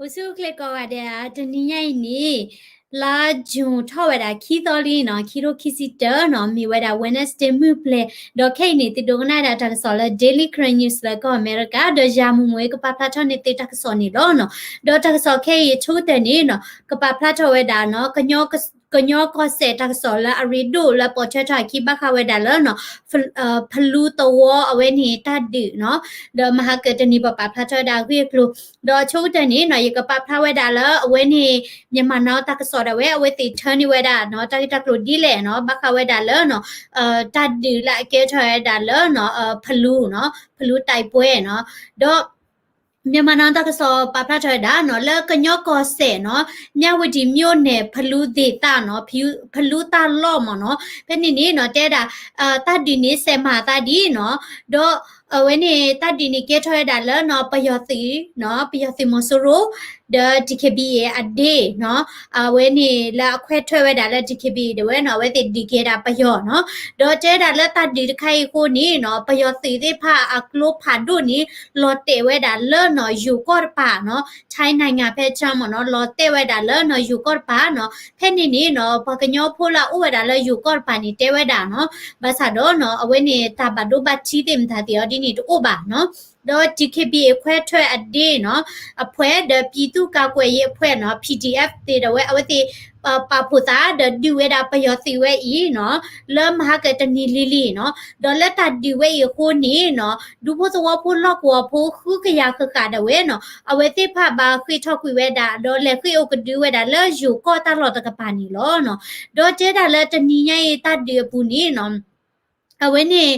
အိၣ်ဆူၣ်အိၣ်ချ့ကိးဂၤဒဲးဧါ, တနံၤညါအံၤန့ၣ် လါ June ထီၣ်ဝဲဒၣ်ခံသီလံနီၤ, ခံထိခံဆံတၢနီၤ, မ့ၢ်ဝဲဒၣ် Wednesday မုၢ်ပျဲၤ, ဒီးခဲအံၤန့ၣ် သုဒိကနၣ်ဒၣ်တၢ်ကစီၣ်လၢ Daily Karen News လၢကီၢ်အမဲရကၤ, ဒီးယၤမုၢ်မုၢ်ကပာ်ဖျါထီၣ်န့ၢ်သုတၢ်ကစီၣ်န့ၣ်လီၤနီၤ. ဒီးတၢ်ကစီၣ်ခဲအံၤအဆိကတၢၢ်န့ၣ်နီၤ, ကပာ်ဖျါထီၣ်ဝဲဒၣ်နီၤ, ကညီကီၢ်စဲၣ်တၢ်ကစီၣ်လၢအရ့ဒိၣ်လၢပိာ်ထွဲထီၣ်အခံဘၣ်ဃးဝဲဒၣ်လၢနီၤ ဖလူသဝီအဝဲန့ၣ်တၢ်ဒုးနီၤ, ဒီးမဟါကတနံၤပပာ်ဖျါထီၣ်ဝဲဒၣ်အဂ့ၢ်အကျိၤ, ဒီးအဆိကတၢၢ်န့ၣ်နီၤ ယကပာ်ဖျါဝဲဒၣ်လၢအဝဲန့ၣ် Myanmar Now တၢ်ကစီၣ်ဒၣ်ဝဲ အဝဲသ့ၣ်ထၢန့ၢ်ဝဲဒၣ်နီၤ တၢ်ဂ့ၢ်တၢ်ကျိၤဒ်လဲၣ်နီၤ, ဘၣ်ဃးဝဲဒၣ်လၢနီၤ တၢ်ဒုးလၢအကဲထီၣ်ဝဲဒၣ်လၢနီၤ ဖလူနီၤ ဖလူ တိုက်ပွဲနီၤ, ဒီး Myanmar Now တၢ်ကစီၣ်ပာ်ဖျါထီၣ်ဝဲဒၣ်နီၤ လၢကညီကီၢ်စဲၣ်နီၤ မြဝတီမြို့နယ် ဖလူဒေသနီၤ ဖလူတၢ်လီၢ်မ့ၢ်နီၤ, ဖဲန့ၣ်န့ၣ်နီၤ တဲဒၣ် တၢ်ဒုးန့ၣ်စဲးမၤအသးဒ်နီၤ, ဒီးအဝဲန့ၣ် တၢ်ဒုးန့ၣ်ကဲထီၣ်ဝဲဒၣ်လၢနီၤ ပယီၤသုးနီၤ ပယီၤသုးမီၤစိရိၤ ဒီး DKBA အဒ့နီၤ, အဝဲန့ၣ်လၢအခွဲးထွဲဝဲဒၣ်လၢ DKBA ဒၣ်ဝဲနီၤ အဝဲသ့ၣ်ဒုးက့ၤဒၣ်ပယီၤနီၤ, ဒီးတဲဒၣ်လၢတၢ်ဒုးတခါအံၤအဃိန့ၣ်နီၤ ပယီၤသုးသ့ၣ်တဖၣ်အကျိဖးဒိၣ်န့ၣ် လီၤတဲာ်ဝဲဒၣ်လၢနီၤ ယိၤကီၢ်တပၤနီၤ ထိုင်းနိုင်ငံဖဲဆၢမ့ၢ်နီၤ လီၤတဲာ်ဝဲဒၣ်လၢနီၤ ယိၤကီၢ်တပၤနီၤ, ဖဲန့ၣ်န့ၣ်နီၤ ပှၤကညီဖိလၢအအိၣ်ဝဲဒၣ်လၢယိၤကီၢ်တပၤန့ၣ် တဲဝဲဒၣ်နီၤ, ဘၣ်ဆၣ်ဒီးနီၤ အဝဲန့ၣ်တၢ်ဘၣ်ဒိဘၣ်ထံးသ့ၣ်မတၤသ့ၣ်အီၤဒ်န့ၣ်တအိၣ်ဘၣ်နီၤ, ဒီး DKBA ခွဲးထွဲအဒ့နီၤ အဖှဲးဒီး ပြည်သူ့ကာကွယ်ရေးအဖွဲ့နီၤ PDF သ့ၣ်ဒၣ်ဝဲ အဝဲသ့ၣ် ပာ်ဖှိၣ်သးဒီးဒုးဝဲဒၣ်ပယီၤသုးဝဲအံၤနီၤ လၢမဟါကတနံၤလံၤလံၤနီၤ, ဒီးလၢတၢ်ဒုးဝဲအံၤအဃိန့ၣ်နီၤ ဒူဖိသဝီဖိလီၢ်ကဝီၤဖိဃုကယၤဃၣ်ဃၣ်ဒၣ်ဝဲနီၤ အဝဲသ့ၣ်တဖၣ်ဘၣ်ဃ့ၢ်ထီၣ်ကွံာ်ဝဲဒၣ် ဒီးလဲၤဃ့ၢ်အိၣ်ကဒုဝဲဒၣ်လၢယိၤကီၢ်တၢ်လီၢ်တကပၤန့ၣ်လီၤနီၤ, ဒီးတဲဒၣ်လၢတနံၤညါအံၤတၢ်ဒုးအပူၤန့ၣ်နီၤ အဝဲန့ၣ်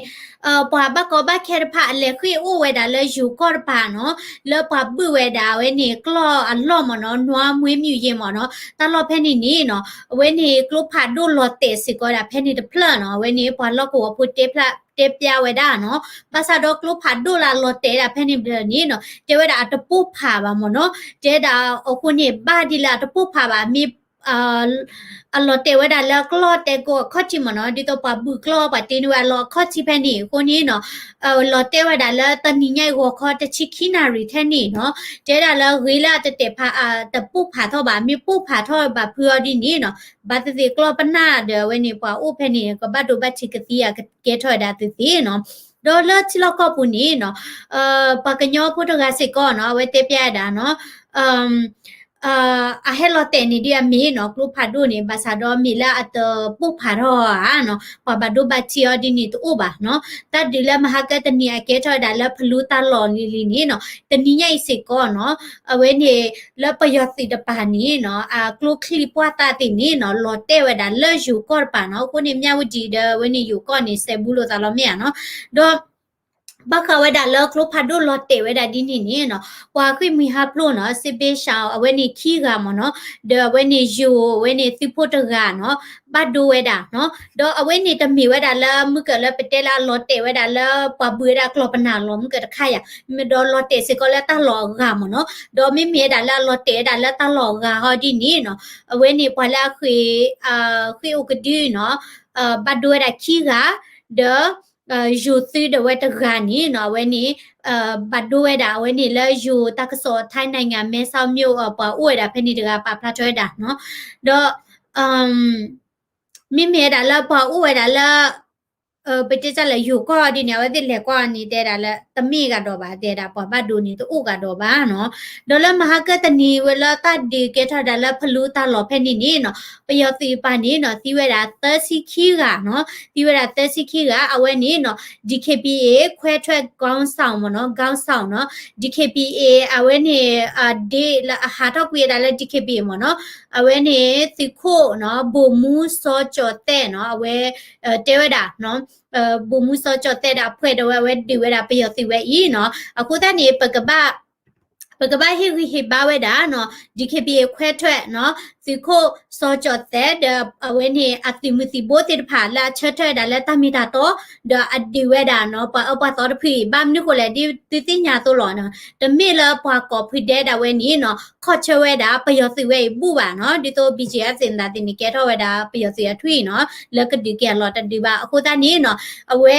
ပှၤဘၣ်ကီဘၣ်ခဲတဖၣ်အလဲၤဃ့ၢ်အိၣ်ဝဲဒၣ်လၢယိၤကီၢ်တပၤနီၤ, လၢပှၤဘုၣ်ဝဲဒၣ်အဝဲန့ၣ်ကျီၢ်အလီၢ်မ့ၢ်နီၤ နွါမွဲမုၢ်ယ့မ့ၢ်နီၤ တၢ်လီၢ်ဖဲန့ၣ်န့ၣ်နီၤ အဝဲန့ၣ်ကျိဖးဒိၣ်လီၤတဲာ်စ့ၢ်ကီးဒၣ်ဖဲန့ၣ်တဖျၢၣ်နီၤ, အဝဲန့ၣ်ပှၤလီၢ်ကဝီၤဖိတဲဖျါ တဲပျါဝဲဒၣ်နီၤ, ဘၣ်ဆၣ်ဒီးကျိဖးဒိၣ်လၢအလီၤတဲာ်ဒၣ်ဖဲန့ၣ်တဖျၢၣ်န့ၣ်နီၤ တဲဝဲဒၣ်အတပိၢ်ဖးဘၣ်မ့ၢ်နီၤ, တဲဒၣ်အဃိန့ၣ် ဘၣ်ဒ်လၢအတပိၢ်ဖးဘၣ် မ့ၢ် အလီၤတဲာ်ဝဲဒၣ်လၢကျီၢ်တဲကိးအခီၣ်ထံးမ့ၢ်နီၤ, ဒ်သိးပှၤဘုၣ်ကျီၢ်ပှၤတ့န့ၢ်ဝဲအလီၢ်အခီၣ်ထံးဖဲန့ၣ်အဃိန့ၣ်နီၤ, လီၤတဲာ်ဝဲဒၣ်လၢတနံၤညါအံၤဂီၤခီတဆံခံနၣ်ရံၣ်ထဲန့ၣ်နီၤ, တဲဒၣ်လၢဂ့ၤလၢအတတဲာ်ဖး တပိၢ်ဖးထီၣ်ဘၣ်, မ့ၢ်ပိၢ်ဖးထီၣ်ဘၣ်ဖုအီၤဒ်န့ၣ်နီၤ, ဘၣ်သ့ၣ်သ့ၣ်ကျီၢ်ပနၢ်ဒီးအဝဲန့ၣ် ပှၤအိၣ်ဖဲန့ၣ် ကဘၣ်ဒိဘၣ်ထံးကသံအကဲထီၣ်ဝဲဒၣ်သ့ၣ်သ့ၣ်နီၤ, ဒီးလၢထံလီၢ်ကီၢ်ပူၤန့ၣ်နီၤ, ပှၤကညီဖိတဂၤစ့ၢ်ကီးနီၤ, အဝဲတဲပျါဝဲဒၣ်နီၤ အဟဲလီၤတဲာ်န့ၣ်ဒ်အမ့ၢ်နီၤ, ကျိဖးဒိၣ်န့ၣ် ဘၣ်ဆၣ်ဒီးမ့ၢ်လၢအတပိၢ်ဖးထီၣ်ဧါနီၤ, ပှၤဘၣ်ဒိဘၣ်ထံးအီၤဒ်န့ၣ်တအိၣ်ဘၣ်နီၤ, တၢ်ဒုးလၢမဟါကတနံၤအကဲထီၣ်ဝဲဒၣ်လၢဖလူတၢ်လီၢ်လံၤလံၤန့ၣ်နီၤ, တနံၤညါအံၤစ့ၢ်ကီးနီၤ, အဝဲန့ၣ် လၢပယီၤသုးတပၤန့ၣ်နီၤ, အကျိချံပှၢ်သၣ်သ့ၣ်န့ၣ်နီၤ, လီၤတဲာ်ဝဲဒၣ်လၢယိၤကီၢ်တပၤနီၤ, အဃိန့ၣ် မြဝတီ ဒီးအဝဲန့ၣ်ယိၤကီၢ်န့ၣ် စဲးဘူးလိာ်သးလီၤမ့ၢ်ဧါနီၤ, ဒီး ဘၣ်ဃးဝဲဒၣ်လၢကျိဖးဒိၣ်လီၤတဲာ်ဝဲဒၣ်ဒ်န့ၣ်န့ၣ်နီၤ, ပှၤဃ့ၢ်မှံဟးဖျိးနီၤ, စ့ဘ့ၣ်စၣ် အဝဲန့ၣ်ခံဂၤမ့ၢ်နီၤ, ဒီးအဝဲန့ၣ်ယိၤ အဝဲန့ၣ်သုးဖိတဂၤနီၤ, ဘၣ်ဒိဝဲဒၣ်နီၤ, ဒီးအဝဲန့ၣ်တမ့ၢ်ဝဲဒၣ်လၢမုၢ်ကၢၢ်လၢပတဲလၢအလီၤတဲာ်ဝဲဒၣ်လၢပှၤဘုၣ်ဝဲဒၣ်ကျီၢ်ပနၢ်လီၤမုၢ်ကၢၢ်တခါယၤ, မ့ၢ်ဒီးလီၤတဲာ်စ့ၢ်ကီးလၢတၢ်လီၢ်အဂၤမ့ၢ်နီၤ, ဒီးမ့မ့ၢ်ဝဲဒၣ်လၢအလီၤတဲာ်ဝဲဒၣ်လၢတၢ်လီၢ်အဂၤဟီဒ်န့ၣ်နီၤ, အဝဲန့ၣ်ပှၤလၢအဃ့ၢ် ဃ့ၢ်အိၣ်ကဒုနီၤ, ဘၣ်ဒိဝဲဒၣ်ခံဂၤ, ဒီး ယိၤသုးဒီးဝဲတဂၤန့ၣ်နီၤ, အဝဲန့ၣ် ဘၣ်ဒိဝဲဒၣ် အဝဲန့ၣ်လၢယိၤတၢ်ကစီၣ် ထိုင်းနိုင်ငံ မဲဆောက်မြို့ ပှၤအိၣ်ဝဲဒၣ်ဖဲန့ၣ်တဂၤပာ်ဖျါထီၣ်ဝဲဒၣ်နီၤ, ဒီး မ့မ့ၢ်ဝဲဒၣ်လၢပှၤအိၣ်ဝဲဒၣ်လၢ ပတဲတၢ်လၢယိၤကီၢ်ဒ်န့ၣ် အဝဲသ့ၣ်လဲၤကွၢ်န့ၣ် တဲဒၣ်လၢ တမ့ၢ်ဂၤဒီးဘၣ် တဲဒၣ်ပှၤဘၣ်ဒိန့ၣ် တအိၣ်ဂၤဒီးဘၣ်နီၤ, ဒီးလၢမဟါကတနံၤဝဲလၢတၢ်ဒုးကဲထီၣ်ဒၣ်လၢဖလူတၢ်လီၢ်ဖဲန့ၣ်န့ၣ်နီၤ, ပယီၤသုးတပၤန့ၣ်နီၤ သံဝဲဒၣ်သၢဆံခံဂၤနီၤ, သံဝဲဒၣ်သၢဆံခံဂၤ အဝဲန့ၣ်နီၤ DKBA ခွဲးထွဲခေါင်းဆောင်မ့ၢ်နီၤ, ခေါင်းဆောင်နီၤ, DKBA အဝဲန့ၣ် ဒ့လၢအဟးထီၣ်ကွံာ်ဝဲဒၣ်လၢ DKBA မ့ၢ်နီၤ, အဝဲန့ၣ် သုးခိၣ်နီၤ ဗိုလ်မှူးစောကျော်သက်နီၤ, အဝဲ တဲဝဲဒၣ် ဗိုလ်မှူးစောကျော်သက်ဒီးအဖှဲးဒီးဝဲ အဝဲဒုးဝဲဒၣ်ပယီၤသုးဝဲအံၤနီၤ, အဃိသတးန့ၣ် ပကဘၣ် ပကဘၣ်ဟ့ၣ်ဂံၢ်ဟ့ၣ်ဘါဝဲဒၣ်နီၤ DKBA ခွဲးထွဲနီၤ သုးခိၣ်စီၤကၠီၣ်သဲး ဒီးအဝဲန့ၣ် အသုးမုၢ်သံၣ်ဘိသ့ၣ်တဖၣ်လၢအဆၢထၢၣ်ဝဲဒၣ်လၢတၢ်မ့ၢ်တၢ်တီ ဒီးအဒုးဝဲဒၣ်နီၤ ပှၤအၢပှၤသီတဖုအံၤ ဘၣ်မနုၤဃိလဲၣ် ဒ်သုသ့ၣ်ညါအသိးလီၤနီၤ တမ့ၢ်လၢပှၤကိးဖုဒဲဒၣ်ဝဲန့ၣ်နီၤ ခီၣ်ဆၢဝဲဒၣ်ပယီၤသုးဝဲအံၤဘူၣ်ဘၣ်နီၤ ဒ်သိး ဘီၣ်ကၠံၣ်အဲၣ်သ့ၣ်မတၤသ့ၣ်န့ၣ် ကဲထီၣ်ဝဲဒၣ်ပယီၤသုးအထွံၣ်နီၤ လၢကဒုးက့ၤအလီၢ်တဒုးဘၣ် အဃိသတးန့ၣ်နီၤ အဝဲ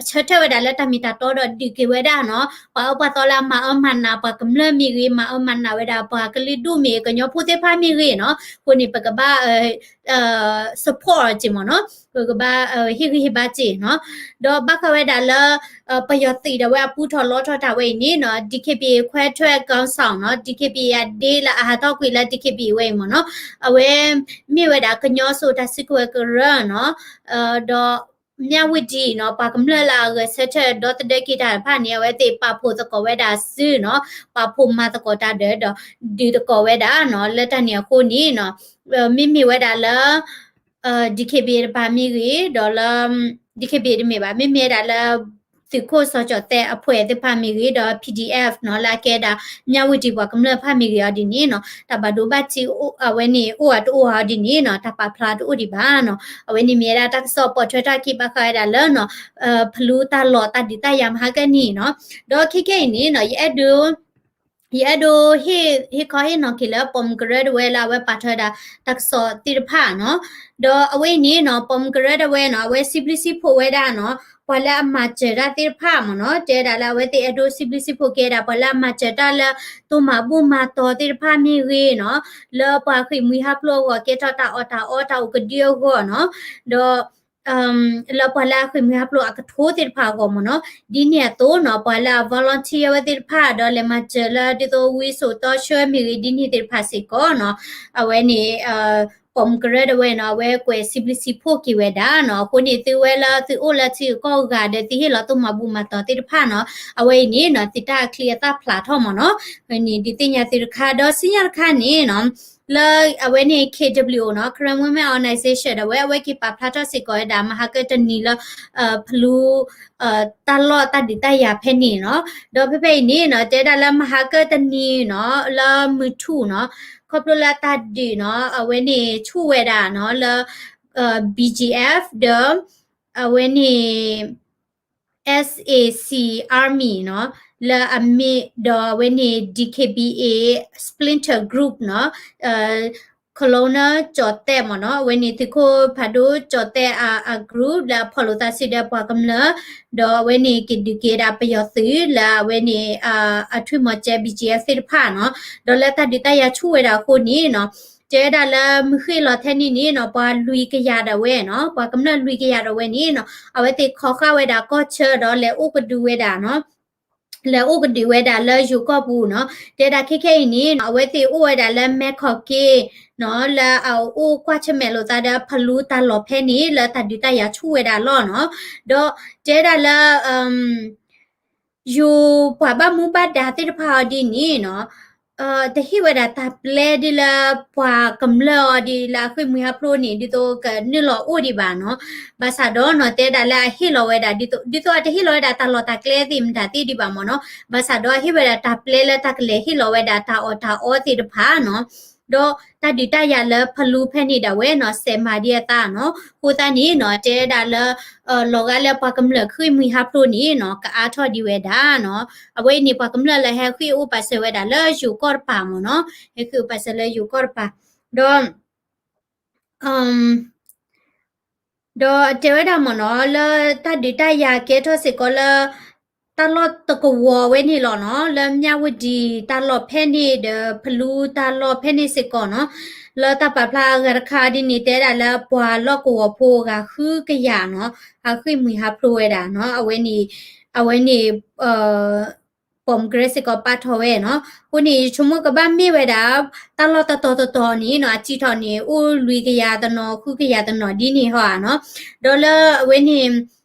ဆၢထၢၣ်ဝဲဒၣ်လၢတၢ်မ့ၢ်တၢ်တီဒီးဒုးက့ၤဝဲဒၣ်နီၤ, ပှၤအၢပှၤသီလၢအမၤအၢမၤနးပှၤကမျၢၢ်မ့ၢ်ဂ့ၤ, မၤအၢမၤနးဝဲဒၣ်ပှၤကလုာ်ဒူၣ်မ့ၢ်ဂ့ၤ, ကညီဖိသ့ၣ်တဖၣ်မ့ၢ်ဂ့ၤနီၤ, အဃိန့ၣ် ပကဘၣ် support အီၤက့ၤမ့ၢ်နီၤ, ပကဘၣ်ဟ့ၣ်ဂံၢ်ဟ့ၣ်ဘါက့ၤနီၤ. ဒီးဘၣ်ဃးဝဲဒၣ်လၢ ပယီၤသုးဒၣ်ဝဲအပူထီၣ်လီထီၣ်တၢ်ဝဲအံၤန့ၣ်နီၤ, DKBA ခွဲးထွဲးကီၢ်စီၣ်နီၤ, DKBA အဒ့လၢအဟးထီၣ်ကွံာ်လၢ DKBA ဝဲအံၤမ့ၢ်နီၤ, အဝဲ မ့ၢ်ဝဲဒၣ်ကညီစိၤတၢ်စုကဝဲၤကရၢနီၤ, ဒီး မြဝတီနီၤ, ပှၤကမျၢၢ်လၢအဂဲၤဆၢထၢၣ်ဒီသဒၢက့ၤတၢ်တဖၣ်န့ၣ် အဝဲသ့ၣ်ပာ်ဖှိၣ်သကိးဝဲဒၣ်စုနီၤ, ပာ်ဖှိၣ်မၤသကိးတၢ်ဒီး ဒီးဒုးသကိးဝဲဒၣ်နီၤ, လၢတၢ်န့ၣ်အဃိန့ၣ်နီၤ, မ့မ့ၢ်ဝဲဒၣ်လၢ DKBA တပၤမ့ၢ်ဂ့ၤ, ဒီးလၢ DKBA တမ့ၢ်ဘၣ်, မ့မ့ၢ်ဝဲဒၣ်လၢ သုးခိၣ်စီၤကၠီၤသဲးအဖှဲးသ့ၣ်တဖၣ်မ့ၢ်ဂ့ၤ, ဒီး PDF နီၤ, လၢအကဲဒၣ် မြဝတီ ပှၤကမျၢၢ်တဖၣ်မ့ၢ်ဂ့ၤအီၤဒ်န့ၣ်နီၤ, တၢ်ဘၣ်ဒိဘၣ်ထံးအဝဲန့ၣ် အိၣ်အတအိၣ်အီၤဒ်န့ၣ်နီၤ, တၢ်ပာ်ဖျါတအိၣ်ဒံးဘၣ်နီၤ. အဝဲန့ၣ်မ့ၢ်ဝဲဒၣ်တၢ်ကစီၣ်ပိာ်ထွဲထီၣ်က့ၤဘၣ်ဃးဝဲဒၣ်လၢနီၤ, ဖလူတၢ်လီၢ်တၢ်ဒုးတၢ်ယၤမဟါကၢန့ၣ်နီၤ. ဒီးခဲခဲအံၤန့ၣ်နီၤ, ယအဲၣ်ဒိး ယအဲၣ်ဒိး ဟ့ၣ်ခီဟ့ၣ်နီၤက့ၤလၢ ပိာ်မုၣ်ကရၢတဝဲလၢအဝဲပာ်ထီၣ်ဝဲဒၣ် တၢ်ကစီၣ်သ့ၣ်တဖၣ်နီၤ. ဒီးအဝဲအံၤန့ၣ်နီၤ, ပိာ်မုၣ်ကရၢတဝဲနီၤ, အဝဲစံးဘျုးစံးဖှိၣ်ဝဲဒၣ်နီၤ, ပှၤလၢအမၤစၢၤတၢ်သ့ၣ်တဖၣ်မ့ၢ်နီၤ, တဲဒၣ်လၢအဝဲသ့ၣ်အဲၣ်ဒိးစံးဘျုးစံးဖှိၣ်က့ၤဝဲဒၣ် ပှၤလၢအမၤစၢၤတၢ်လၢ တိၢ်မၤဘူၣ်မၤတီၤသ့ၣ်တဖၣ်မ့ၢ်ဂ့ၤနီၤ, လၢပှၤဃ့ၢ်မှံဟးဖျိးအဂီၢ် ကဲထီၣ်တၢ်အီၣ်တၢ်အီတၢ်အိၣ်ကဒုအဂီၢ်နီၤ, ဒီး လၢပှၤလၢအဃ့ၢ်မှံဟးဖျိးအကထိသ့ၣ်တဖၣ်အဂီၢ်မ့ၢ်နီၤ, ဒ်န့ၣ်အသိးနီၤ, ပှၤလၢအ volunteer ဝဲသ့ၣ်တဖၣ် ဒီးလဲၤမၤစၢၤလၢဒ်သိးဝံစိာ်တီဆှၢမ့ၢ်ဂ့ၤ ဒ်န့ၣ်သ့ၣ်တဖၣ်စ့ၢ်ကီးနီၤ, အဝဲန့ၣ် ပိာ်မုၣ်ကရၢတဝဲနီၤ, အဝဲကွဲးစံးဘျုးစံးဖှိၣ်က့ၤဝဲဒၣ်နီၤ, အဃိန့ၣ် သုဝဲလၢသုအိၣ်လၢထံဂုၤကီၢ်ဂၤဒီး သုဟ့ၣ်လီၤတိၢ်မၤဘူၣ်မၤတီၤသ့ၣ်တဖၣ်နီၤ, အဝဲအံၤန့ၣ်နီၤ သုတၢ်ချံအသၣ်ဖျါထီၣ်မ့ၢ်နီၤ, န့ၣ်ဒုးသ့ၣ်ညါသုတခါ, ဒီးစံၣ်ညီၣ်တခါန့ၣ်နီၤ လၢအဝဲန့ၣ် KWO နီၤ, Karen Women Organization ဒၣ်ဝဲ အဝဲက့ၤပာ်ဖျါထီၣ်စ့ၢ်ကီးဝဲဒၣ် မဟါကၢတနံၤလၢ ဖလူ တၢ်လီၢ်တၢ်ဒုးတၢ်ယၤဖဲန့ၣ်နီၤ, ဒီးဖဲဖဲအံၤန့ၣ်နီၤ တဲဒၣ်လၢမဟါကၢတနံၤနီၤ လၢမုၢ်ထူၣ်နီၤ, ခီဖျိလၢတၢ်ဒုးနီၤ အဝဲန့ၣ်ဆူၣ်ဝဲဒၣ်နီၤ လၢ BGF ဒီး အဝဲန့ၣ် SAC Army နီၤ, လၢအမ့ၢ်ဒီးအဝဲန့ၣ် DKBA Splinter Group နီၤ, Colonel ကၠီၤတဲၣ်မ့ၢ်နီၤ, အဝဲန့ၣ်သုးခိၣ်ဖးဒိၣ်ကၠီၤတဲၣ်အ group လၢအဖီၣ်လိာ်သးစုဒီးပှၤကမျၢၢ်, ဒီးအဝဲန့ၣ်က့ၤဒုးက့ၤဒၣ်ပယီၤသုးလၢအဝဲန့ၣ် အထွံၣ်မီၤကဲ BGF သ့ၣ်တဖၣ်နီၤ, ဒီးလၢတၢ်ဒုးတၢ်ယၤဆူၣ်ဝဲဒၣ်အဃိန့ၣ်နီၤ, တဲဝဲဒၣ်လၢမုၢ်ဃ့ၢ်လီၤထဲန့ၣ်န့ၣ်နီၤ ပှၤလွံၢ်ကယၤဒၣ်ဝဲနီၤ, ပှၤကမျၢၢ်လွံၢ်ကယၤဒၣ်ဝဲန့ၣ်နီၤ အဝဲသ့ၣ်ခီဃာ်ဝဲဒၣ်ကီၢ်ဆၢဒီးလဲၤအိၣ်ကဒုးဝဲဒၣ်နီၤ လဲၤအိၣ်ကဒုးဝဲဒၣ်လၢယိၤကီၢ်ပူၤနီၤ, တဲဒၣ်ခဲခဲအံၤန့ၣ်နီၤ အဝဲသ့ၣ်အိၣ်ဝဲဒၣ်လၢမဲခီၣ်က့နီၤ, လၢအအိၣ်ကွၢ်ဆၢၣ်မဲာ်လိာ်သးဒီးဖလူတၢ်လီၢ်ဖဲန့ၣ် လၢတၢ်ဒုးတၢ်ယၤဆူၣ်ဝဲဒၣ်လီၤနီၤ, ဒီးတဲဒၣ်လၢ ယိၤပှၤဘၣ်မူဘၣ်ဒါသ့ၣ်တဖၣ်အီၤဒ်န့ၣ်နီၤ, တဟ့ၣ်ဝဲဒၣ်တၢ်ပျဲဒ်လၢပှၤကမျၢၢ်အီၤဒ်လၢအဃ့ၢ်မှံဟးဖျိးန့ၣ် ဒ်သိးကနုာ်လီၤအိၣ်ဒံးဘၣ်နီၤ, ဘၣ်ဆၣ်ဒီးနီၤ တဲဒၣ်လၢအဟ့ၣ်လီၤဝဲဒၣ် ဒ်သိး ဒ်သိးအတဟ့ၣ်လီၤဝဲဒၣ်တၢ်လီၢ်တၢ်ကျဲသ့ၣ်မတၤသ့ၣ်ဒံးဘၣ်မ့ၢ်နီၤ, ဘၣ်ဆၣ်ဒီးအဟ့ၣ်ဝဲဒၣ်တၢ်ပျဲလၢတၢ်ကလဲၤဟ့ၣ်လီၤဝဲဒၣ်တၢ်အီၣ်တၢ်အီသ့ၣ်တဖၣ်နီၤ, ဒီးတၢ်ဒုးတၢ်ယၤလၢဖလူဖဲန့ၣ်ဒၣ်ဝဲနီၤ စဲးမၤဒံးအသးနီၤ, အဃိသတးန့ၣ်နီၤ တဲဒၣ်လၢ လီၤဂာ်လၢပှၤကမျၢၢ်ဃ့ၢ်မှံဟးဖျိးန့ၣ်နီၤ ကအါထီၣ်ဒံးဝဲဒၣ်နီၤ, အဝဲအံၤန့ၣ် ပှၤကမျၢၢ်လၢဟဲဃ့ၢ်အိၣ်ပာ်စၢၤဝဲဒၣ်လၢယိၤကီၢ်တပၤမ့ၢ်နီၤ, ဟဲဃ့ၢ်အိၣ်ပာ်စၢၤလၢယိၤကီၢ်တပၤ, ဒီး ဒီးတဲဝဲဒၣ်မ့ၢ်နီၤ လၢတၢ်ဒုးတၢ်ယၤကဲထီၣ်စ့ၢ်ကီးလၢ တၢ်လီၢ်တကဝီၤဝဲန့ၣ်လီၤနီၤ, လၢမြဝတီတၢ်လီၢ်ဖဲန့ၣ်ဒီး ဖလူတၢ်လီၢ်ဖဲန့ၣ်စ့ၢ်ကီးနီၤ, လၢတၢ်ပာ်ဖျါအဂၤတခါဒ်န့ၣ် တဲဒၣ်လၢပှၤလီၢ်ကဝီၤဖိအဂၤဃုကယၤနီၤ, အဃ့ၢ်မှံဟးဖျိးဝဲဒၣ်နီၤ, အဝဲန့ၣ် အဝဲန့ၣ် ပိာ်မုၣ်ကရၢစ့ၢ်ကီးပာ်ထီၣ်ဝဲနီၤ, အဃိန့ၣ် ယဆိကမိၣ်ကဘၣ်မ့ၢ်ဝဲဒၣ် တၢ်လီၢ်တတီၤတတီၤန့ၣ်နီၤ အစံၣ်ထီၣ်န့ၣ် အိၣ်လွံၢ်ကယၤတနီၤ ဃုကယၤတနီၤဒ်န့ၣ်ဟီဧါနီၤ, ဒီးလၢအဝဲန့ၣ်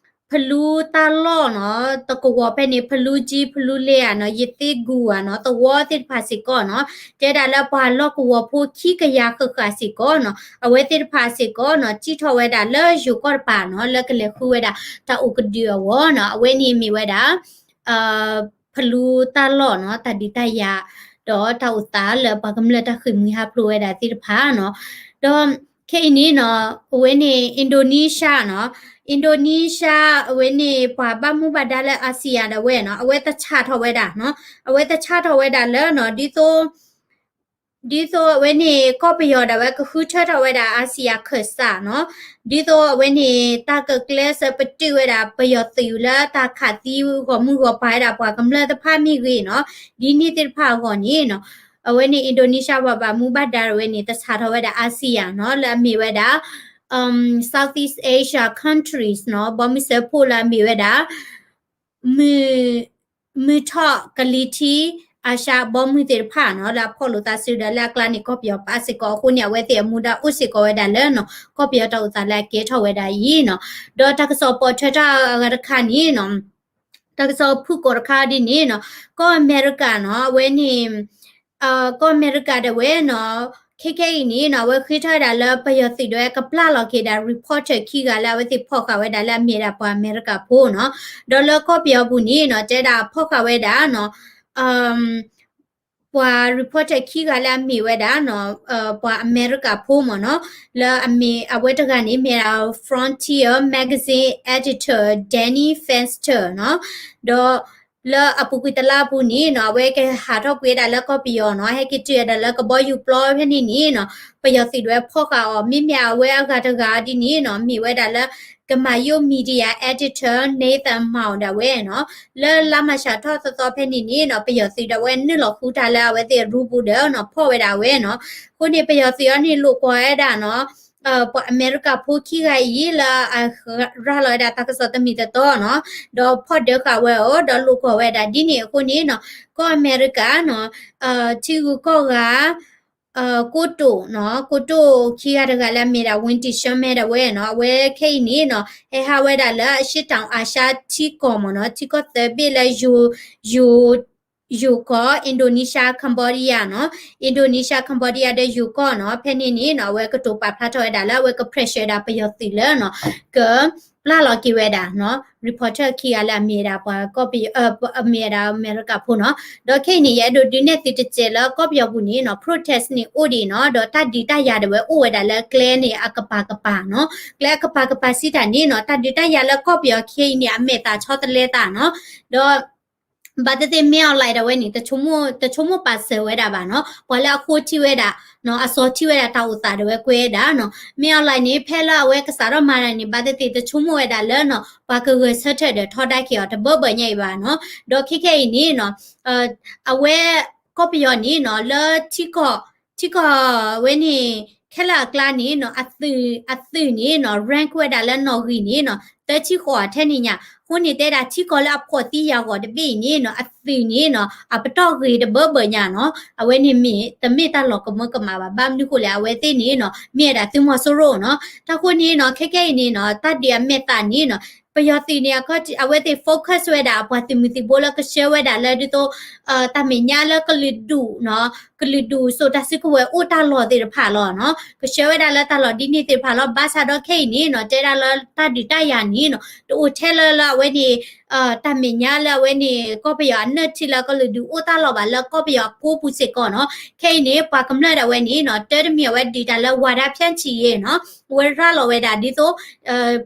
ဖလူတၢ်လီၢ်နီၤ တကဝီၤဖဲန့ၣ် ဖလူကၠံ ဖလူလ့ဧါနီၤ ယသ့ၣ်ကူၣ်ဧါနီၤ သဝီသ့ၣ်တဖၣ်စ့ၢ်ကီးနီၤ, တဲဒၣ်လၢပှၤလီၢ်ကဝီၤဖိခံကယၤဃၣ်ဃၣ်စ့ၢ်ကီးနီၤ အဝဲသ့ၣ်တဖၣ်စ့ၢ်ကီးနီၤ စံၣ်ထီၣ်ဝဲဒၣ်လၢယိၤကီၢ်တပၤနီၤ လၢကလဲၤဃုဝဲဒၣ်တၢ်အိၣ်ကဒုအဂီၢ်နီၤ အဝဲန့ၣ်မ့ၢ်ဝဲဒၣ် ဖလူတၢ်လီၢ်နီၤ တၢ်ဒုးတၢ်ယၤ ဒီးတၢ်အိၣ်သးလၢပှၤကမျၢၢ်တၢ်ဃ့ၢ်မှံဟးဖျိးဝဲဒၣ်သ့ၣ်တဖၣ်နီၤ, ဒီးခဲအံၤန့ၣ်နီၤ အဝဲန့ၣ် Indonesia နီၤ, Indonesia အဝဲန့ၣ် ပှၤဘၣ်မူဘၣ်ဒါလၢ ASEAN ဒၣ်ဝဲနီၤ အဝဲသဆၣ်ထီၣ်ဝဲဒၣ်နီၤ အဝဲသဆၣ်ထီၣ်ဝဲဒၣ်လၢနီၤ ဒ်သိး ဒ်သိးအဝဲန့ၣ် ကီၢ်ပယီၤဒၣ်ဝဲကဃုထၢထီၣ်ဝဲဒၣ် ASEAN ခၢၣ်စးနီၤ, ဒ်သိးအဝဲန့ၣ် တၢ်ကကျဲးစၢးပတုာ်ဝဲဒၣ် ပယီၤသုးလၢတၢ်ခးသံဂီၢ်မုၢ်ဂီၢ်ပၤဝဲဒၣ်ပှၤကမျၢၢ်တဖၣ်မ့ၢ်ဂ့ၤနီၤ, ဒ်န့ၣ်သ့ၣ်တဖၣ်အဂီၢ်န့ၣ်နီၤ, အဝဲန့ၣ် Indonesia ပှၤဘၣ်မူဘၣ်ဒါဝဲန့ၣ် တဆးထီၣ်ဝဲဒၣ် ASEAN နီၤ, လၢအမ့ၢ်ဝဲဒၣ် Southeast Asia countries နီၤ, ဘီမုၢ်စၢဖှိၣ်လၢအမ့ၢ်ဝဲဒၣ် မုၢ်ထီၣ်ကလံၤထံး အၤၡါဘီမုၢ်သ့ၣ်တဖၣ်နီၤ, လၢအဖီၣ်လိာ်သးစုဒီးလၢအကျါန့ၣ် ကီၢ်ပယီၤပာ်စ့ၢ်ကီးအဃိန့ၣ် အဝဲသ့ၣ်အမူဒါအိၣ်စ့ၢ်ကီးဝဲဒၣ်လၢနီၤ, ကီၢ်ပယီၤတၢ်အိၣ်သးလၢအကဲထီၣ်ဝဲဒၣ်အံၤနီၤ, ဒီးတၢ်ကစီၣ်ပိာ်ထွဲထီၣ်အဂၤတခါန့ၣ်နီၤ, တၢ်ကစီၣ်ဖုၣ်ကိာ်တခါဒ်န့ၣ်နီၤ, ကီၢ်အမဲရကၤနီၤ, အဝဲန့ၣ် ကီၢ်အမဲရကၤဒၣ်ဝဲနီၤ, ခဲခဲအံၤန့ၣ်နီၤ, အဝဲဃ့ထီၣ်ဝဲဒၣ်လၢပယီၤသုးဒၣ်ဝဲကပျၢ်လီၤက့ၤဒၣ် reporter ခံဂၤလၢအဝဲသ့ၣ်ဖီၣ်ဃာ်ဝဲဒၣ်လၢအမ့ၢ်ဒၣ်ပှၤအမဲရကၤဖိနီၤ, ဒီးလၢကီၢ်ပယီၤပူၤန့ၣ်နီၤ, တဲဒၣ်ဖီၣ်ဃာ်ဝဲဒၣ်နီၤ, ပှၤ reporter ခံဂၤလၢအမ့ၢ်ဝဲဒၣ်နီၤ, ပှၤအမဲရကၤဖိမ့ၢ်နီၤ, လၢအမ့ၢ်အဝဲတဂၤန့ၣ် မ့ၢ်ဒၣ် Frontier Magazine editor Danny Fenster နီၤ, ဒီး လၢအပူၤကွံာ်တလါအပူၤန့ၣ်နီၤ, အဝဲကဟးထီၣ်ကွံာ်ဝဲဒၣ်လၢကီၢ်ပယီၤနီၤ, ဟဲက့ၤတုၤဝဲဒၣ်လၢကဘီယူၤပျီဖဲန့ၣ်န့ၣ်နီၤ, ပယီၤသုးဒၣ်ဝဲဖီၣ်ဃာ်အီၤ, မ့မ့ၢ်အဝဲအဂၤတဂၤဒ်န့ၣ်နီၤ, မ့ၢ်ဝဲဒၣ်လၢ ကမၤယိၣ် media editor Nathan Mao ဒၣ်ဝဲနီၤ, လၢလါမၤရှးထီၣ်သီသီဖဲန့ၣ်န့ၣ်နီၤ, ပယီၤသုးဒၣ်ဝဲနုာ်လီၤဃုတၢ်လၢအဝဲသ့ၣ်ရူပူၤဒီးနီၤ, ဖီၣ်ဝဲဒၣ်ဝဲနီၤ, အဃိန့ၣ် ပယီၤသုးအံၤန့ၣ် လိာ်ကွီၢ်ဝဲဒၣ်နီၤ ပှၤအမဲရကၤဖိခံဂၤအံၤ လၢအရၤလီၤဝဲဒၣ်တၢ်ကစီၣ်တမံၤတတီနီၤ, ဒီးဖီၣ်ဒၢဃာ်ဝဲအီၤ ဒီးလိာ်ကွီၢ်ဝဲဒၣ်ဒ်န့ၣ်အဃိန့ၣ်နီၤ, ကီၢ်အမဲရကၤနီၤ, ထံဂုၤကီၢ်ဂၤ ကိတိာ်နီၤ, ကိတိာ်ခံဂၤတဂၤလၢအမ့ၢ်ဒၣ် Wendy Sherman ဒၣ်ဝဲနီၤ, အဝဲခဲအံၤန့ၣ်နီၤ, ဟဲဟးဝဲဒၣ်လၢအရှေ့တောင်အာရှထံကီၢ်မ့ၢ်နီၤ, ထံကီၢ်သၢဘ့ၣ်လၢယိၤ ယိၤကီၢ် Indonesia Cambodia နီၤ, Indonesia Cambodia ဒီးယိၤကီၢ်နီၤ, ဖဲန့ၣ်န့ၣ်နီၤ, အဝဲကတိၤပာ်ဖျါထီၣ်ဝဲဒၣ်လၢအဝဲက pressure ဒၣ်ပယီၤသုးလၢနီၤ, ကပျၢ်လီၤက့ၤဝဲဒၣ်နီၤ, reporter ခံဂၤလၢအမ့ၢ်ဒၣ်ပှၤကီၢ်, အမ့ၢ်ဝဲဒၣ်အမဲရကၤဖိနီၤ, ဒီးခဲအံၤန့ၣ် ယအဲၣ်ဒိးဒုးနဲၣ်သုတစဲးလၢကီၢ်ပယီၤပူၤန့ၣ်နီၤ, protest န့ၣ်အိၣ်ဒံးနီၤ, ဒီးတၢ်ဒုးတၢ်ယၤဒၣ်ဝဲအိၣ်ဝဲဒၣ်လၢကျဲန့ၣ်အကပၤကပၤနီၤ, ကျဲအကပၤကပၤစံးတၢ်န့ၣ်နီၤ, တၢ်ဒုးတၢ်ယၤလၢကီၢ်ပယီၤခဲအံၤန့ၣ် အမဲာ်သးဆီတလဲသးနီၤ, ဒီး ဘၣ်သ့ၣ်သ့ၣ် မင်းအောင်လှိုင် ဒၣ်ဝဲန့ၣ် တဆိကမိၣ်ပာ်စၢၤဝဲဒၣ်ဘၣ်နီၤ, ပှၤလၢအဃိထံၣ်ဝဲဒၣ်နီၤ, အစီၤထံၣ်ဝဲဒၣ်တၢ်အိၣ်သးဒၣ်ဝဲကွဲးဒၣ်နီၤ, မင်းအောင်လှိုင် န့ၣ် ဖဲလၢအဝဲကစးထီၣ်မၤတၢ်န့ၣ် ဘၣ်သ့ၣ်သ့ၣ် တဆိကမိၣ်ဝဲဒၣ်လၢနီၤ, ပှၤကဂဲၤဆၢထၢၣ်ဒီးထီဒါက့ၤအီၤတဘၢဘၢညါအံၤဘၣ်နီၤ, ဒီးခဲခဲအံၤန့ၣ်နီၤ, အဝဲ ကီၢ်ပယီၤန့ၣ်နီၤ, လၢထံကီၢ်, ထံကီၢ်ဝဲန့ၣ် ခဲလၢာ်အကျါန့ၣ်နီၤ, အသုး, အသုးန့ၣ်နီၤ, rank ဝဲဒၣ်လၢနီၣ်ဂံၢ်န့ၣ်နီၤ, သၢဆံဃိးထဲန့ၣ်ညါ, အဃိန့ၣ်တဲဒၣ်ထံကီၢ်လၢအဖှီၣ်သံယာ်ဂီၤတဘ့ၣ်အံၤန့ၣ်နီၤ, အသုးန့ၣ်နီၤ, အပတီၢ်ဂ့ၤတဘၢဘၢညါနီၤ, အဝဲန့ၣ်မ့ၢ်တမ့ၢ်တၢ်လီၤကမၢကမၣ်ဘၣ်, ဘၣ်မနုၤဃိလဲၣ်, အဝဲသ့ၣ်န့ၣ်နီၤ, မ့ၢ်ဝဲဒၣ်သုးမီၤစိရိၤနီၤ, တၢ်ဃိန့ၣ်နီၤ, ခဲခဲအံၤန့ၣ်နီၤ, တၢ်ဒုးအမဲာ်သးန့ၣ်နီၤ, ပယီၤသုးန့ၣ် အဝဲသ့ၣ် focus ဝဲဒၣ်ပှၤသုးမုၢ်သံၣ်ဘိလၢကဆှၢဝဲဒၣ်လၢဒ်သိး တၢ်မဲာ်ညါလၢကလုာ်ဒူၣ်နီၤ, ကလုာ်ဒူၣ်စိာ်တၢ်စုကဝဲၤအိၣ်တၢ်လီၢ်သ့ၣ်တဖၣ်လီၤနီၤ, ကဆှၢဝဲဒၣ်လၢတၢ်လီၢ်ဒ်န့ၣ်သ့ၣ်တဖၣ်လီၤ, ဘၣ်ဆၣ်ဒီးခဲအံၤန့ၣ်နီၤ, တဲဒၣ်လၢတၢ်ဒုးတၢ်ယၤန့ၣ်နီၤ, တအိၣ်ထဲလၢလၢအဝဲန့ၣ် တၢ်မဲာ်ညါလၢအဝဲန့ၣ် ကီၢ်ပယီၤအနၢၣ်ထံလၢကလုာ်ဒူၣ်အိၣ်တၢ်လီၢ်ဘၣ်လၢကီၢ်ပယီၤအကိးပူၤစ့ၢ်ကီးနီၤ, ခဲအံၤန့ၣ် ပှၤကမျၢၢ်ဒၣ်ဝဲန့ၣ်နီၤ, တၢ်တမံၤအဝဲဒုးတၢ်လၢ ဝါဒဖြန့်ချိရေး နီၤ, အဝဲရၤလီၤဝဲဒၣ်ဒ်သိး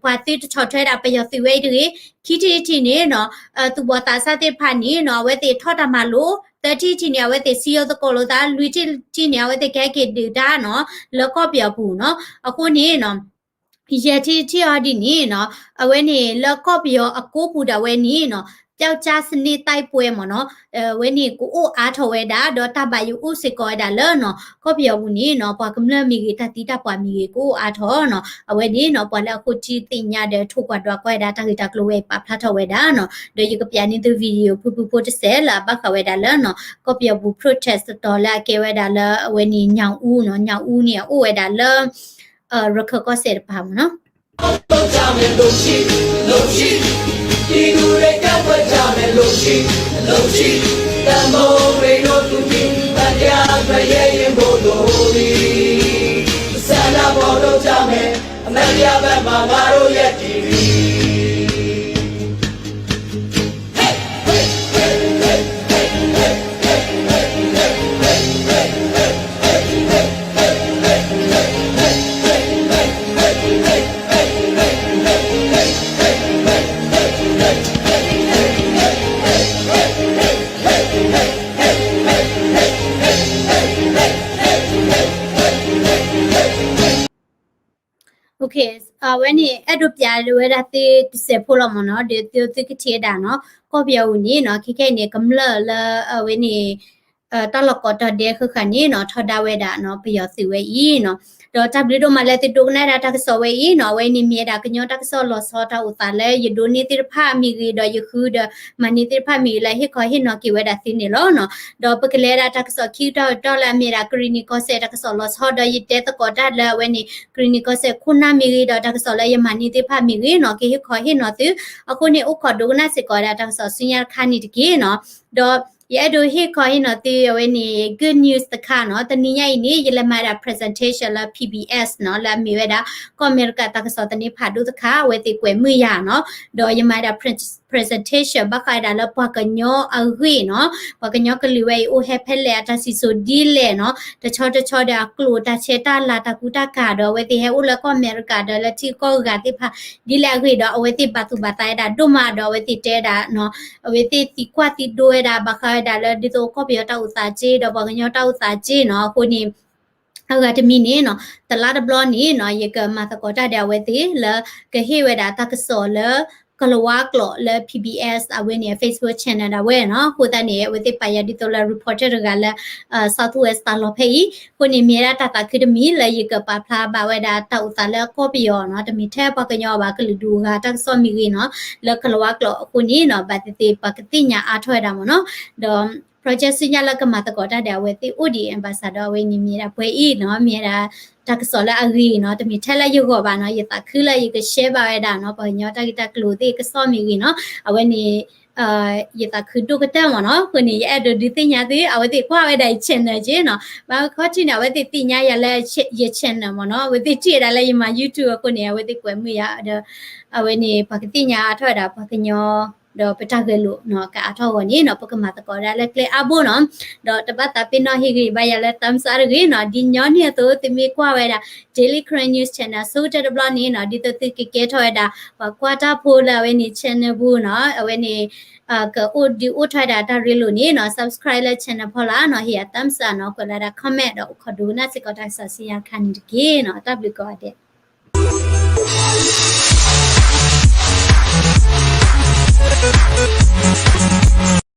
ပှၤသုတဆီၣ်ထွဲဒၣ်ပယီၤသုးဝဲအံၤတဂ့ၤ, ခံထံၣ်တထံၣ်န့ၣ်နီၤ, သူၣ်ဘီၣ်သးစၢ်သ့ၣ်တဖၣ်န့ၣ်နီၤ, အဝဲသ့ၣ်ထီၣ်တၢ်မၤလိာ်, သၢထံၣ်တထံၣ်န့ၣ် အဝဲသ့ၣ်စံယိသကိးလိာ်သး, လွံၢ်ထံၣ်တထံၣ်န့ၣ် အဝဲသ့ၣ်ကဟဲက့ၤဒုးတၢ်နီၤ, လၢကီၢ်ပယီၤပူၤနီၤ, အဃိန့ၣ်နီၤ ယဲၢ်ထံၣ်တထံၣ်အီၤဒ်န့ၣ်နီၤ, အဝဲန့ၣ်လၢကီၢ်ပယီၤအကိးပူၤဒၣ်ဝဲန့ၣ်နီၤ, ပျောက်ကျားစနစ်တိုက်ပွဲမ့ၢ်နီၤ, အဝဲန့ၣ်ကအိၣ်အါထီၣ်ဝဲဒၣ်, ဒီးတၢ်ဘၣ်ယိၣ်အိၣ်စ့ၢ်ကီးဝဲဒၣ်လၢနီၤ, ကီၢ်ပယီၤပူၤန့ၣ်နီၤ, ပှၤကမျၢၢ်မ့ၢ်ဂ့ၤ, တၢ်သံတၢ်ပှၢ်မ့ၢ်ဂ့ၤ, ကအိၣ်အါထီၣ်နီၤ, အဝဲန့ၣ်နီၤ, ပှၤလၢအဃိထံသ့ၣ်ညါဒီးထိၣ်ကွၢ်ဒွးကွၢ်ဝဲဒၣ် တၢ်ဂ့ၢ်တၢ်ကျိၤဝဲအံၤပာ်ဖျါထီၣ်ဝဲဒၣ်နီၤ, ဒီးယကပျးန့ၢ်သု video ဖုၣ်ဖုၣ်ဖိတစဲးလၢအဘၣ်ဃးဝဲဒၣ်လၢနီၤ, ကီၢ်ပယီၤပူၤ protest တီၤလၢအကဲဝဲဒၣ်လၢအဝဲန့ၣ် ညောင်ဦးနီၤ, ညောင်ဦးန့ၣ် အအိၣ်ဝဲဒၣ်လၢ ရခၢၣ်ကီၢ်စဲၣ်တပၤမ့ၢ်နီၤ. လုပ်ကြမယ်လို့ရှိ, လုပ်ရှိ, ပြည်သူတွေက ထွက်ကြမယ်လို့ရှိ, လုပ်ရှိ, တမိုးရေတို့သူကြီး ဗန္ဓရာအတွက် ရဲရင်ဖို့လိုပြီ, ဆန္ဒဖော်ထုတ်ကြမယ်, အမှန်တရားဘက်မှာ ငါတို့ရပ်တည်ပြီ. အဝဲန့ၣ် အဲၣ်ဒိးပျးဝဲဒၣ်သုတစဲးဖိလီၤမ့ၢ်နီၤ, ဒီးသုသုကထံၣ်ဝဲဒၣ်နီၤ, ကီၢ်ပယီၤပူၤန့ၣ်နီၤ, ခဲခဲအံၤန့ၣ် ကမျၢၢ်လၢအဝဲန့ၣ် တၢ်လီၢ်ကိးတီၤဒဲးဃၣ်ဃၣ်န့ၣ်နီၤ, ထီဒါဝဲဒၣ်နီၤ ပယီၤသုးဝဲအံၤနီၤ. ဒီးတၢ်ဘျုးဒိၣ်မးလၢသုဒိကနၣ်ဒၣ်တၢ်ကစီၣ်ဝဲအံၤနီၤ, အဝဲန့ၣ်မ့ၢ်ဝဲဒၣ်ကညီတၢ်ကစီၣ်လီၤဆီတၢ်အိၣ်သးလၢယဒိးန့ၢ်သ့ၣ်တဖၣ်မ့ၢ်ဂ့ၤ, ဒီးယဃုဒီးမၤန့ၢ်သ့ၣ်တဖၣ်မ့ၢ်ဂ့ၤလၢဟ့ၣ်ခီဟ့ၣ်နီၤက့ၤဝဲဒၣ်သုန့ၣ်လီၤနီၤ. ဒီးပကလဲၤဒၣ်တၢ်ကစီၣ်ခံကတၢၢ်တတီၤလၢအမ့ၢ်ဝဲဒၣ်ကရံၣ်နံၣ်ကီၢ်စဲၣ်တၢ်ကစီၣ်လီၤဆီ, ဒီးယတဲသကိးတၢ်လၢအဝဲန့ၣ် ကရံၣ်နံၣ်ကီၢ်စဲၣ်ခိၣ်နၢ်မ့ၢ်ဂ့ၤ, ဒီးတၢ်ကစီၣ်လၢယမၤန့ၢ်သ့ၣ်တဖၣ်မ့ၢ်ဂ့ၤနီၤ, ကဟ့ၣ်ခီဟ့ၣ်နီၤသု, အဃိန့ၣ် အိၣ်ခိးဒိကနၣ်စ့ၢ်ကီးဝဲဒၣ်တၢ်ကစီၣ်ဆူညါတခါန့ၣ်တက့ၢ်နီၤ. ဒီးယအဲၣ်ဒိးဟ့ၣ်ခီဟ့ၣ်နီၤသုအဝဲန့ၣ် good news တခါနီၤ. တနံၤညါအံၤန့ၣ် ယလဲၤမၤဒၣ် presentation လၢ P B S နီၤ, လၢအမ့ၢ်ဝဲဒၣ် ကီၢ်အမဲရကၤတၢ်ကစီၣ်သန့ဖးဒိၣ်တခါ, အဝဲသ့ၣ်ကွဲးမုာ်ယၤနီၤ. ဒီးယမၤဒၣ် presentation ဘၣ်ဃးဝဲဒၣ်လၢပှၤကညီအဂ့ၢ်နီၤ, ပှၤကညီကလုာ်ဝဲအံၤအိၣ်ဟဲဖဲလဲၣ်, အတၢ်စံၣ်စိၤဒ်လဲၣ်နီၤ, တဆီတဆီဒီးအကျိာ်တၢ်ဆဲးတၢ်လၤတၢ်ကူတၢ်ကၤ, ဒီးအဝဲသ့ၣ်ဟဲအိၣ်လၢကီၢ်အမဲရကၤဒီးလၢထံကီၢ်ဂၤသ့ၣ်တဖၣ်ဒ်လဲၣ်အဂ့ၢ်, ဒီးအဝဲသ့ၣ်ဘၣ်သူၣ်ဘၣ်သးဝဲဒၣ်ဒိၣ်မး, ဒီးအဝဲသ့ၣ်တဲဝဲဒၣ်နီၤ, အဝဲသ့ၣ်သံကွၢ်သံဒိဝဲဒၣ် ဘၣ်ဃးဝဲဒၣ်လၢဒ်သိးကီၢ်ပယီၤတၢ်အိၣ်သးက့ ဒီးပှၤကညီတၢ်အိၣ်သးက့နီၤ. အဃိန့ၣ် အဂၤတမံၤန့ၣ်နီၤ, တလါတဘျီန့ၣ်နီၤ, ယကမၤသကိးတၢ်ဒီးအဝဲသ့ၣ်လၢ ကဟ့ၣ်ဝဲဒၣ်တၢ်ကစီၣ်လၢ ကလၤဝါကျိာ်လၢ P B S အဝဲန့ၣ် Facebook channel ဒၣ်ဝဲနီၤ. အဃိသတးန့ၣ် အဝဲသ့ၣ်ပာ်ယၤဒ်သိးလၢ reporter တဂၤလၢ South West တၢ်လီၢ်ဖဲအံၤ. အဃိန့ၣ် မ့ၢ်ဝဲဒၣ်တၢ်သးခုတမံၤလၢယကပာ်ဖျါဘၣ်ဝဲဒၣ် တၢ်အိၣ်သးလၢကီၢ်ပယီၤနီၤ, တမ့ၢ်ထဲပှၤကညီဘၣ်, ကလုာ်ဒူၣ်အဂၤတၢ်ကစီၣ်မ့ၢ်ဂ့ၤနီၤ, လၢကလၤဝါကျိာ်အဃိန့ၣ်နီၤ, ဘၣ်သ့ၣ်သ့ၣ်ပှၤကသ့ၣ်ညါအါထီၣ်ဝဲဒၣ်မ့ၢ်နီၤ. ဒီး project ဆူညါလၢကမၤသကိးတၢ်ဒီးအဝဲသ့ၣ်အိၣ်ဒံး ambassador အဝဲန့ၣ်မ့ၢ်ဝဲဒၣ်ပှဲၤအံၤနီၤ, မ့ၢ်ဝဲဒၣ်တၢ်ကစီၣ်လၢအဂ့ၤနီၤ, တမ့ၢ်ထဲလၢယဂီၢ်ဘၣ်နီၤ, ယသးခုလၢယက share ဘၣ်ဝဲဒၣ်နီၤ, ပှၤကညီတၢ်ဂ့ၢ်တၢ်ကျိၤသ့ၣ်ကစီၣ်မ့ၢ်ဂ့ၤနီၤ, အဝဲန့ၣ် ယသးခုဒိၣ်ကတၢၢ်မ့ၢ်နီၤ. အဃိန့ၣ် ယအဲၣ်ဒိးဒုးသ့ၣ်ညါသု, အဝဲသ့ၣ်ကွၢ်ဝဲဒၣ်ယ channel က့နီၤ, ဘၣ်ခီထံးန့ၣ် အဝဲသ့ၣ်သ့ၣ်ညါယၤလၢယ channel မ့ၢ်နီၤ, အဝဲသ့ၣ်ထံၣ်ဝဲဒၣ်လၢယမၤ YouTube အဃိန့ၣ် အဝဲသ့ၣ်ကွဲးမုာ်ယၤဒီး အဝဲန့ၣ် ပှၤကသ့ၣ်ညါအါထီၣ်ဝဲဒၣ်ပှၤကညီ ဒီးပတၢ်ဂဲၤလိာ်နီၤ ကအါထီၣ်အဂီၢ်န့ၣ်နီၤ, ပကမၤသကိးဒၣ်လၢကျဲအါဘိနီၤ, ဒီးတဘၣ်သးပ့ၤနီၣ်ဟ့ၣ်ဂံၢ်ဘါယၤလၢ thumbs up တဂ့ၤနီၤ. ဒ်ညီနုၢ်အသိး သုမ့ၢ်ကွၢ်ဝဲဒၣ် Daily Karen News Channel ဆိကတၢၢ်တဘျီန့ၣ်နီၤ, ဒ်သိးသုကကဲထီၣ်ဝဲဒၣ် ပှၤကွၢ်တၢ်ဖိလၢအဝဲန့ၣ် channel ပူၤနီၤ, အဝဲန့ၣ် ကအိၣ်ဒုးအိၣ်ထီၣ်ဝဲဒၣ်တၢ်ရ့လိာ်န့ၣ်နီၤ, subscribe လၢ channel ဖီလာ်နီၤ, ဟ့ၣ်ယၤ thumbs up နီၤ, ကွဲးလီၤဒၣ် comment ဒီးအိၣ်ခိးဒိကနၣ်စ့ၢ်ကီးတၢ်ကစီၣ်ဆူညါတခါန့ၣ်တက့ၢ်နီၤ. တၢ်ဘျုးကိးဂၤဒဲး.